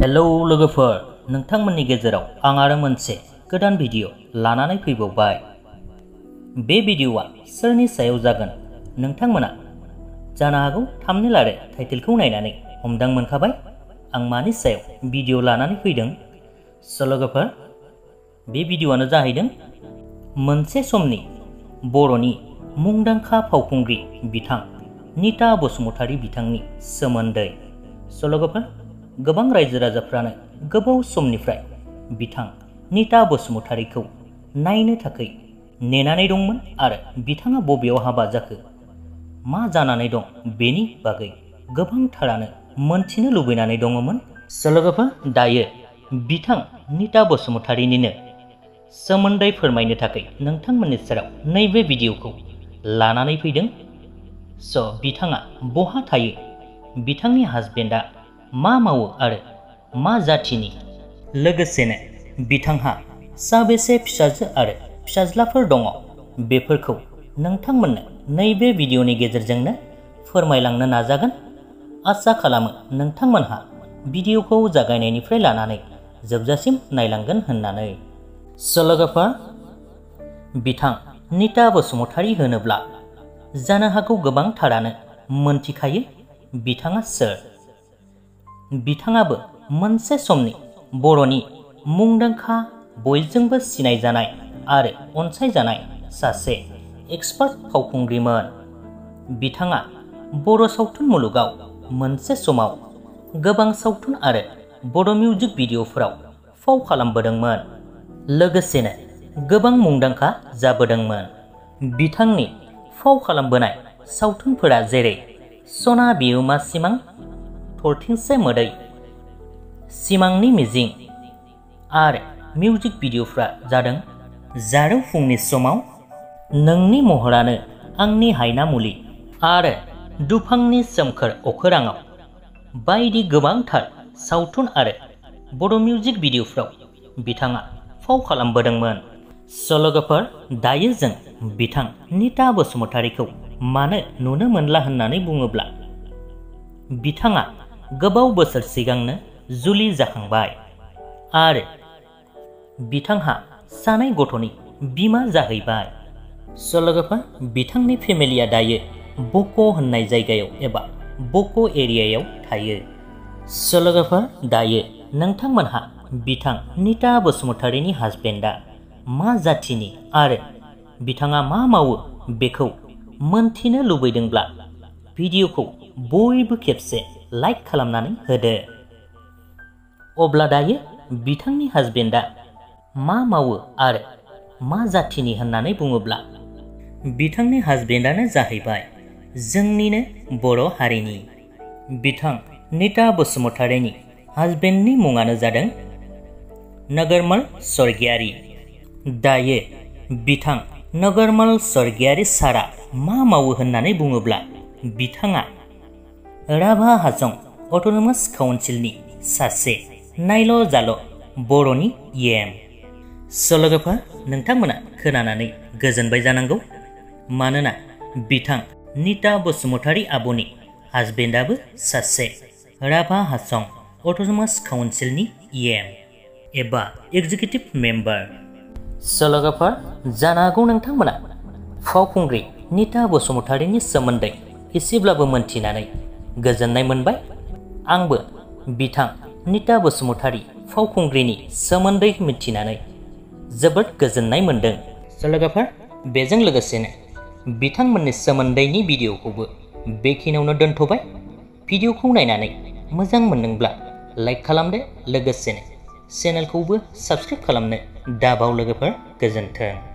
Hello लोगोफोर, नोंथांमोननि गेजेराव आं आरो मोनसे गोदान भिडिअ लानानै फैबावबाय। बे भिडिअआ सोरनि सायाव जागोन नोंथांमोना जानो हागौ थाम्बनेल आरो टाइटेलखौ नायनानै हमदां मोनखाबाय आं मानि सायाव भिडिअ लानानै फैदों। स' लोगोफोर, बे भिडिअआनो जाहैदों मोनसे समनि बर'नि मुंदांखा फावखुंग्रि बिथां निता बसुमतारी बिथांनि सोमोन्दै। स' लोगोफोर, गोबां रायजो राजाफ्रानो गोबाव समनिफ्राय बिथां निता बसुमतारीखौ नायनो थाखाय नेनानै दंमोन आरो बिथाङा बबेयाव हाबा जाखो, मा जानानै दं बेनि बागै गोबांथारानो मोनथिनो लुबैनानै दङमोन। स' लोगोफोर, दायो बिथां निता बसुमतारीनिनो सोमोन्दै फोरमायनो थाखाय नोंथांमोननि सेराव नैबे भिडिअखौ लानानै फैदों। स' बिथाङा बहा थायो, बिथांनि हासबेन्डआ मा मावो आरो मा जाथिनि, लोगोसेनो बिथांहा साबेसे फिसाजो आरो फिसाज्लाफोर दङ, बेफोरखौ नोंथांमोननो नैबे भिडिअनि गेजेरजोंनो फोरमायलांनो नाजागोन। आसा खालामो नोंथांमोनहा भिडिअखौ जागायनायनिफ्राय लानानै जोबजासिम नायलांगोन होननानै। स' लोगोफोर, बिथां निता बसुमतारी होनोब्ला जानो हागौ गोबांथारानो मोनथिखायो बिथाङा सोर। बिथाङाबो मोनसे समनि बर'नि मुंदांखा, बयजोंबो सिनायजानाय आरो अनसायजानाय सासे एक्सपार्ट फावखुंग्रिमोन। बिथाङा बर' सावथुन मुलुगाव मोनसे समाव गोबां सावथुन आरो बर' मिउजिक भिडिअफोराव फाव खालामबोदोंमोन, लोगोसेनो गोबां मुंदांखा जाबोदोंमोन। बिथांनि फाव खालामबोनाय सावथुनफोरा जेरै सना बियुमा सिमां, थरथिंसे मोदै, सिमांनि मिजिं आरो मिउजिक भिडिअफ्रा जादों जारौ फुंनि समाव, नोंनि महरानो आंनि हायना मुलि आरो दुफांनि सोमखोर अखोराङाव बायदि गोबांथार सावथुन आरो बर' मिउजिक भिडिअफ्राव बिथाङा फाव खालामबोदोंमोन। स' लोगोफोर, दायो जों बिथां निता बसुमतारीखौ मानो नुनो मोनला होननानै बुङोब्ला बिथाङा गोबाव बोसोर सिगांनो जुलि जाखांबाय आरो बिथांहा सानै गथ'नि बिमा जाहैबाय। स' लोगोफोर, बिथांनि फेमिलिया दायो बक' होननाय जायगायाव एबा बक' एरियायाव थायो। स' लोगोफोर, दायो नोंथांमोनहा बिथां निता बसुमतारीनि हासबेन्डआ मा जाथिनि आरो बिथाङा मा मावो बेखौ मोनथिनो लुबैदोंब्ला भिडिअखौ बयबो खेबसे लाइक खालामनानै होदो। अब्ला दायो बिथांनि हासबेन्डआ मा मावो आरो मा जाथिनि होननानै बुङोब्ला बिथांनि हासबेन्डआनो जाहैबाय जोंनिनो बर' हारिनि। बिथां निता बसुमतारीनि हासबेन्डनि मुङानो जादों नगरमल स्वर्गियारी। दायो बिथां नगरमल स्वर्गियारी सारा मा मावो होननानै बुङोब्ला बिथाङा राभा हाजं अट'नमास काउन्सिलनि सासे नायल' जाल' बर'नि EM। स' लोगोफोर, नोंथांमोना खोनानानै गोजोनबाय जानांगौ, मानोना बिथां निता बसुमतारी आब'नि हासबेन्डआबो सासे राभा हाजं अट'नमास काउन्सिलनि EM एबा एग्जिकिउटिभ मेम्बार। स' लोगोफोर, जानो हागौ नोंथांमोना फावखुंग्रि निता बसुमतारीनि सोमोन्दै एसेब्लाबो मोनथिनानै गोजोननाय मोनबाय। आंबो बिथां निता बसुमतारी फावखुंग्रिनि सोमोन्दै मिथिनानै जोबोद गोजोननाय मोनदों। स' लोगोफोर, बेजों लोगोसेनो बिथांमोननि सोमोन्दैनि भिडिअखौबो बेखिनियावनो दोनथ'बाय। भिडिअखौ नायनानै मोजां मोनदोंब्ला लाइक खालामदो, लोगोसेनो चेनेलखौबो साबस्क्राइब खालामनो दाबाव लोगोफोर। गोजोन्थों।